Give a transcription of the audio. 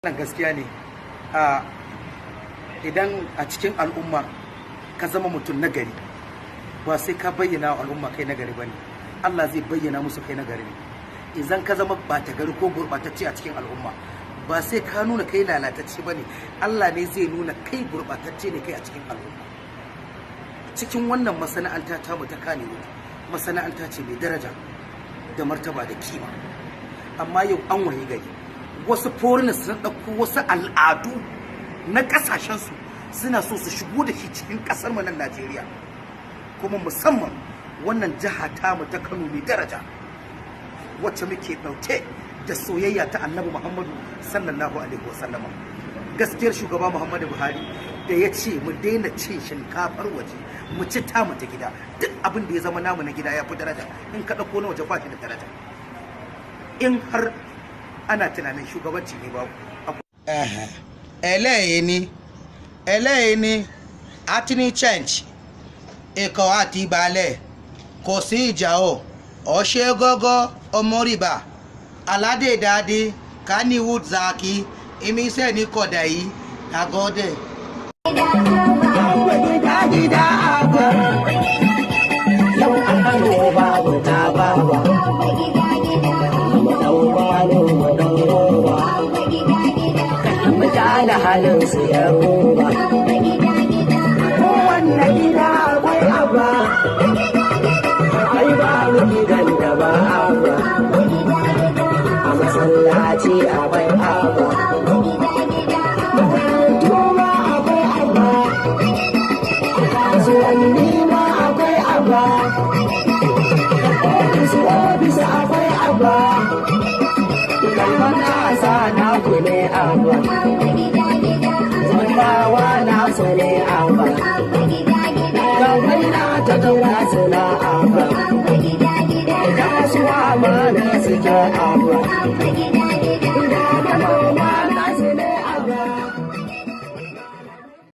Wannan gaskiya ne. A idan a cikin al'umma ka zama mutum nagari, ba sai ka bayyana wa al'umma kai nagari ba ne, Allah zai bayyana musu kai nagari ne. Idan ka zama ɓata gari ko gurɓatacce a cikin al'umma, ba sai ka nuna kai lalatacce ba ne, Allah ne zai nuna kai gurɓatacce ne kai a cikin al'umma. Cikin wannan masana'anta tamu ta Kannywood, masana'anta ce mai daraja da martaba da kima, amma yau an wayi gari wasu foreigners sun ɗauko wasu al'adu na ƙasashensu, suna so su shigo da shi cikin ƙasar mu nan Najeriya, kuma musamman wannan jiha tamu ta Kano mai daraja, wacce muke ɗauke da soyayya ta Annabi Muhammadu sallallahu alaihi wasallama. Gaskiyar shugaba Muhammadu Buhari da ya ce mu daina cin shinkafar waje, mu ci tamu ta gida. Duk abin da ya zama namu na gida ya fi daraja. In ka ɗauko na waje, ba shi da daraja. In har ana tunanin shugabanci ne, babu. Eléyìí eléyìí ni atini change ikọ̀ àti balẹ̀, kò sí ìjà o. Ọ̀ṣẹ́ gọ́gọ́ ọmọrìbà aládé Kannywood zaki imisẹ́ ní kọ̀dà yìí nagode. Gida gida Abba, yau a Kano babu ta baba. Mu dau kwano, mu dau roba, mu kyale halin su yan roba. Kowanne gida akwai Abba, ai babu gidan da ba Abba. A masallaci akwai Abba, makarantu ma akwai Abba, kasuwanni ma akwai Abba, ofis ofis akwai Abba. Kai matasa, naku ne Abba, zawarawa nasu ne Abba, gabbai na ta tura suna Abba, kasuwa ma na suke Abba.